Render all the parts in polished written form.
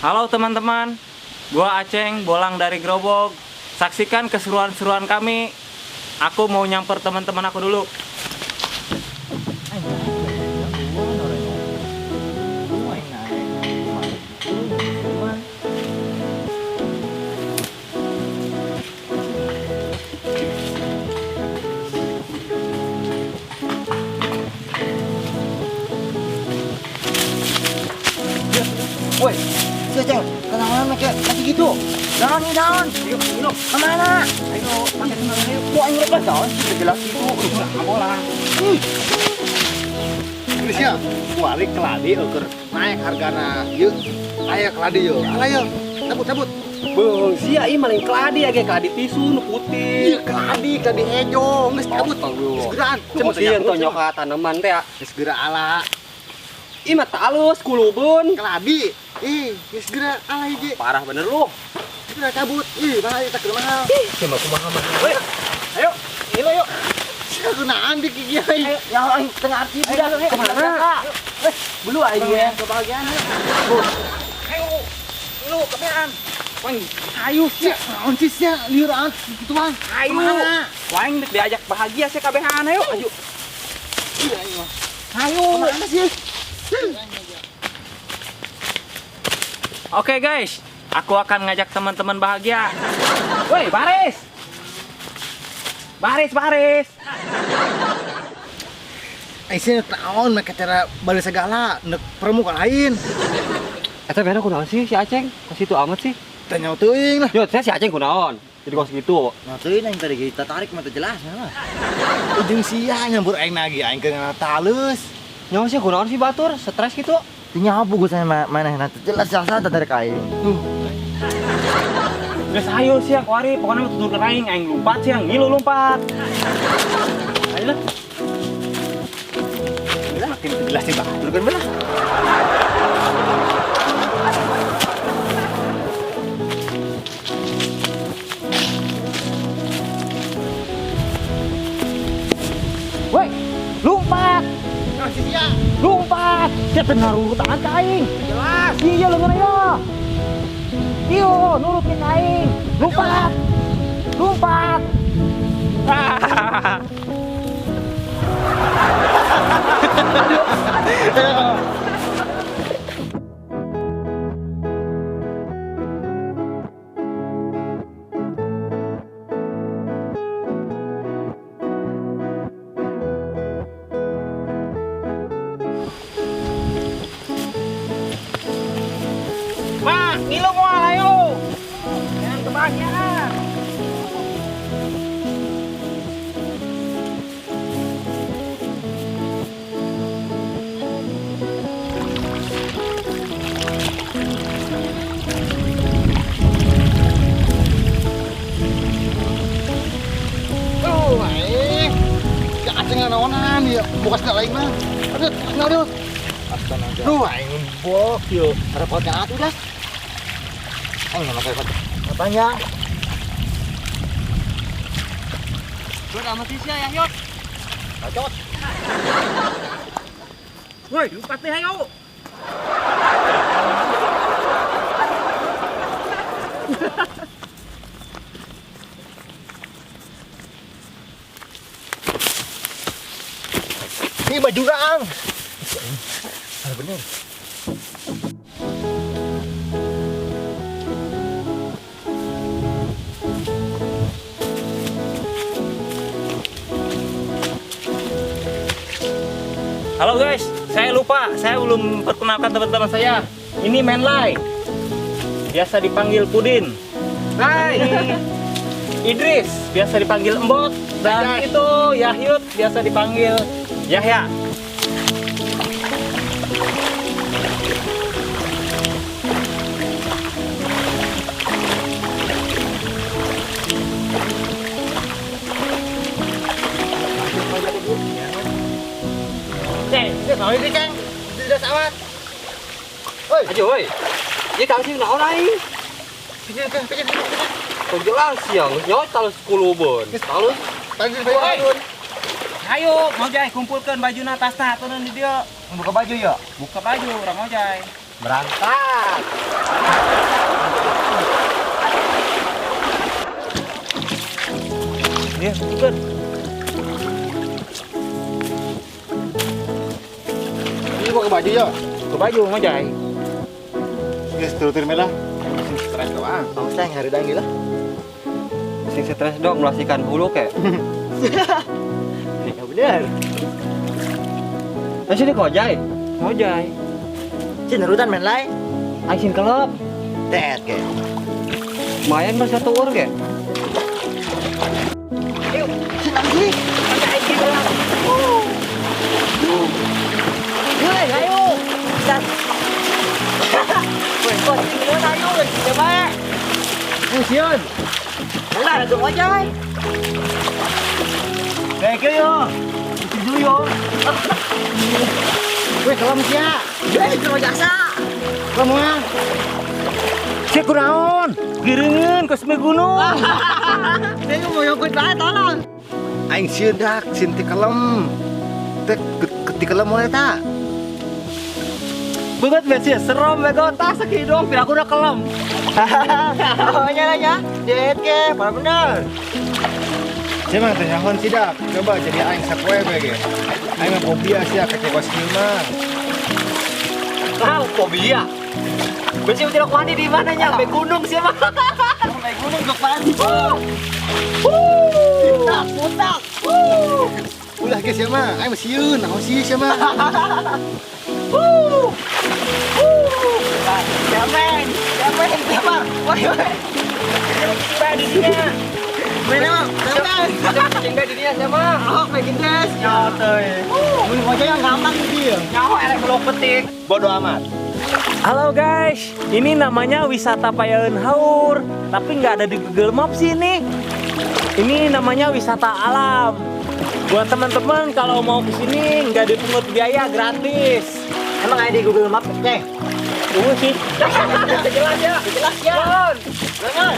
Halo teman-teman, gua Aceng, bolang dari Grobog. Saksikan keseruan-seruan kami. Aku mau nyamper teman-teman aku dulu. Woi, si Ceng, kenapa make lagi gitu? Naon nih naon? Ayo, ayo, kemana? Ayo, pakai sendal ayo. Mau aing lepas naon? Sudah jelas itu. Nggak bola. Geus ya, kuari keladi eueuh naik hargana ieu. Aya keladi yeuh. Ala yeuh. Cabut cabut. Beuh, sia ieu maling keladi age keladi tisu nu putih. Ieu keladi, keladi hejo. Geus cabut. Geus geraan. Cuma sieun tong nyoka tanaman teh. Geus geura ala. Ih mah talus kulubun. Keladi. Ih, geus geura ala hiji. Parah bener lu. Geura cabut. Ih, mahal tak mahal. Cuma kumaha mah. Woi, ayo, ngilu yuk. Sia gunaan di gigi aing. Ayo, yang aing tengah arti budak. Kemana? Eh, bulu aing ya. Kebahagiaan. Ayo, lu kebean. Wang, Ayo sia, naon sih sia lieur amat gituan. ayo. Wang diajak bahagia sih kabehan ayo. Ayo. Iya aing mah. Ayo. Kemana sih? Oke guys, aku akan ngajak teman-teman bahagia. Woi, baris. Baris, baris. Aing sih naon make cara balik segala nek permukaan lain. Eta beda kunaon sih si Aceng? Kos itu amat sih. Tanya teuing lah. Yo, teh si Aceng kunaon? Jadi kos gitu. Nah, teuing aing tadi kita tarik mah teu jelas mah. Ujung sia nyambur aing lagi aing ke talus. Nyawa sih kunaon sih batur, stres gitu. Teu nyapu gua sama maneh nah teu jelas jelas tarik aing. Geus ayo sia kuari, pokoknya mah tuturkeun aing, aing lompat sia, ngilu lompat. Ayo lah. Makin jelas sih batur kan belah. Woi, lompat. Lompat. Sia teu nurut tangan ka aing. Jelas. Iya leungeun aya. Iyo, nurut ke aing. Lompat. Lompat. Ma, ngilu moal ayo. Jangan kebahagiaan. Oh, aing. Si Aceng naonan ieu, buka sendal aing mah. Aduh, sendal deui. Astaga. Duh, aing bok ieu. Repotnya atuh dah. Aing mah make panjang. Berat amat sih sia ya, Yot. Bacot. Woi, lompat deh ayo. Ini baju ang. Ah, bener. Halo guys, saya lupa, saya belum perkenalkan teman-teman saya. Ini Menlai, biasa dipanggil Pudin. Hai. Ini Idris, biasa dipanggil Embot. Dan itu Yahyut, biasa dipanggil Yahya. Ceng, Naon ini, Ceng? Tidak sawat. Woi, Ayo, woi. Ieu kang sih naon aing? pinjam, pinjam, pinjam. Tong jelas sia, geus nyawa talus kulubun. Talus. Tadi bayar. Ayo, Ngojay, kumpulkan bajuna tasna turun di dia. Buka baju ya. Buka baju, orang Ngojay. Berangkat. Iya, bukan. Ini gua ke baju ya. Ke baju ngojay. Geus turutin lah. Sing stres doang. Bang Seng hari dang gila. Sing stres dong melasikan hulu kek. Ya bener. Nah sini kojai. Ngojay. Cin urutan main lai. Aing kelop. Tet ke. Lumayan mah satu ur ke. Ayo, senang sih. Hei, ayo. Dan. Woi, kok tinggal ayo, coba. Sieun. Ulah ada ngojay. Baik yo. Dulu yo. Weh, kalem sia. Hei, kalau jasa. Kamu ah. Cek kunaon? Gireungeun ka Seme Gunung. Saya mau nyokot banget tolong. Aing sieun dak, sieun ti kalem. Tek ti kalem mulai ta. Banget bet sih, serem bego. Tas sakit dong, biar aku udah kelem. Oh, nyala ya. Det ke, parah bener. Sia mah teh nyahoan sih dak. Coba jadi aing sapoe bae ge. Aing mah fobia sia ka cekos kieu mah. Ah, fobia. Gue sih tidak wani di mana nyampe gunung sih mah. Sampai gunung ke pandi. Putak, putak. Ulah ge sia mah, aing mah sieun, naon sih sia mah. Jamen, jamen, jamen. Woi, woi. Tiba di sini. Mana, jamen. Cing di dia sama. Oh, makin des. Ya, tuh. Mun ngojek yang gampang gitu. Nyaho elek belum petik. Bodoh amat. Halo guys, ini namanya wisata Payaeun Haur, tapi nggak ada di Google Maps sih ini. Ini namanya wisata alam. Buat teman-teman kalau mau kesini nggak dipungut biaya, gratis. Emang ada di Google Maps, Ceng? Tunggu sih. Jelas ya, jelas ya. Jangan.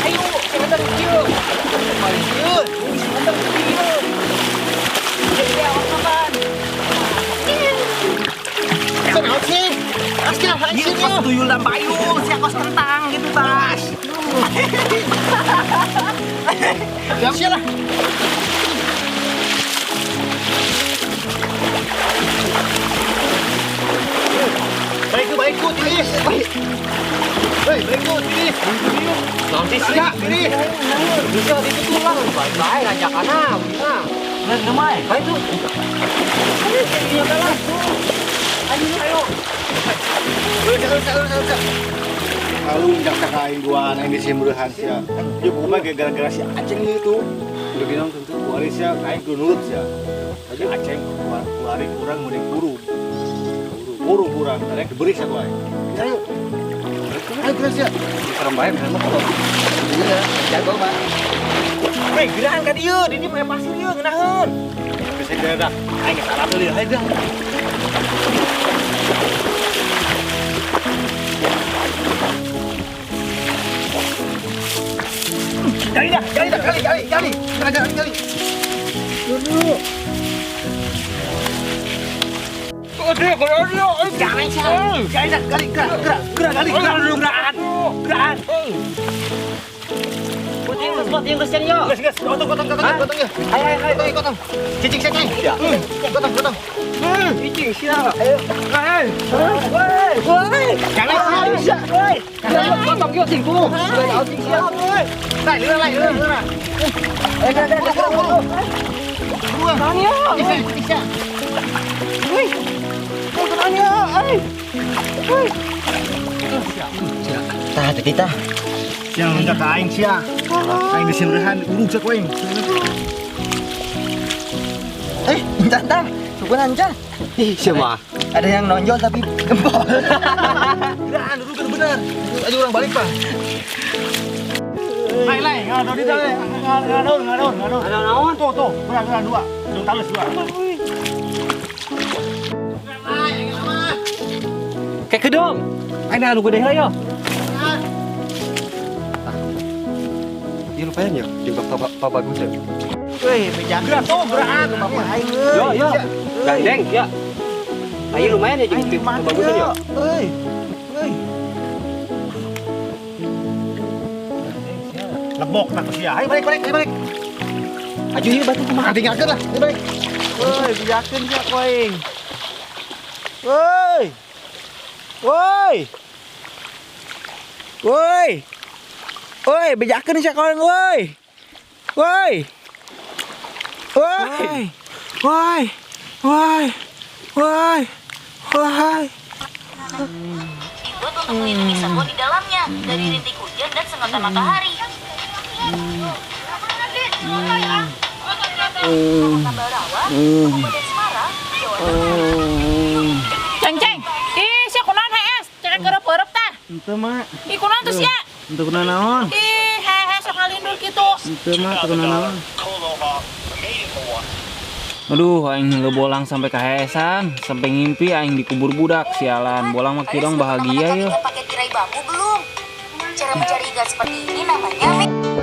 Ayo, sebentar kecil. Ayo, sebentar kecil. Jadi awak kapan? Naon sih? Asal Iya, kos tuyul dan payung, siapa kos kentang gitu, Bas. Siap lah. Baik, baik, tiris. Hei, baik, tiris. Naon sih sia? Tiris. Bisa itu tulang baik-baik ngajak anak. Nah, Bener namai. baik tuh. Ayo, ayo. Lalu jaksa kain dua aing di simruhan sia. Ieu kumaha ge gara-gara si Aceng itu. Udah bilang tentu. Kuari sia aing kudu nurut sia. Si Aceng kuari kurang mun kuru. Kuru kurang, arek diberi sia ku aing. Ayo. Ayo geus sia. Serem bae bener mah kok. Iya, jago mah. Weh, gerahan ka dieu, di dieu pakai pasir ieu ngeunaheun. Geus dah. Aing geus salah deui, ayo dah. Gali dah, gali dah, gali, gali, gali, gali, gali. Dulu. Jangan sih. Gali dah, gali, gerak, gerak, gerak, gali, gerak, Gerakan, gerakan. Puting terus, puting terus yo. Gas, gas, gotong, gotong, gotong, gotong ya. Ayo, ayo, ayo. Gotong, gotong. Cicing, cicing. Gotong, gotong. Cicing sia. Ayo. Hei. Woi, woi. Jangan sia. Woi. Gotong yo sing tuh. Cing sia. Lai, leuh, lai, leuh, leuh. Eh, dah, dah, dah. Buru, buru. Tahan yo. Cicing, cicing sia. Woi. Tahan yo. Ay. Woi. Tah, kita. Sia loncat ka aing sia. Aing disimrehan urug sia ku aing. Eh, entar, syukur anjang. Ih, siapa? Ada yang nonjol tapi gempol. Gerakan dulu kan bener. Ayo orang balik, Pak. Lai, lai, ngadon di dalam. Ngadon, ngadon, ngadon. Ada naon? Tuh, tuh, kurang, kurang dua. Dung talus dua. Kayak kedong. Aing dah lu gede lah yo. Iya lumayan ya, di bapak bagus ya. Woi, bejak. Gerak, tuh, gerak. Bapak aing. Yo, yo. Gandeng ya. Ayo lumayan ya jeung Aing mati kebagusan ya. Euy. Euy. Lebok nak sia. Ayo balik balik, ayo balik. Aju ieu batu kumaha? Tinggalkeun lah, ayo balik. Woi, bejakeun sia ku aing. Woi. Woi. Woi. Woi, bejakeun sia ku aing, woi. Woi. Woi. Woi. Woi. Woi. Woi. Dibuat untuk melindungi satwa di dalamnya dari rintik hujan dan sengatan matahari. Tambah rawa, Kabupaten Semarang, Jawa Tengah. Ceng ceng. Ih, sia kunaon hees? Cek kerep-kerep tah. Henteu, Mak. Ih, kunaon tuh sia? Henteu kunaon naon. Ih, hees sok ngalindur kitu. Henteu, Mak, teu kunaon naon. Aduh, aing heuh bolang sampai kaheesan, sampai ngimpi aing dikubur budak, sialan. Bolang mah kidong bahagia Kalian ya. sudah pakai tirai bambu belum? Cara mencari ikan seperti ini namanya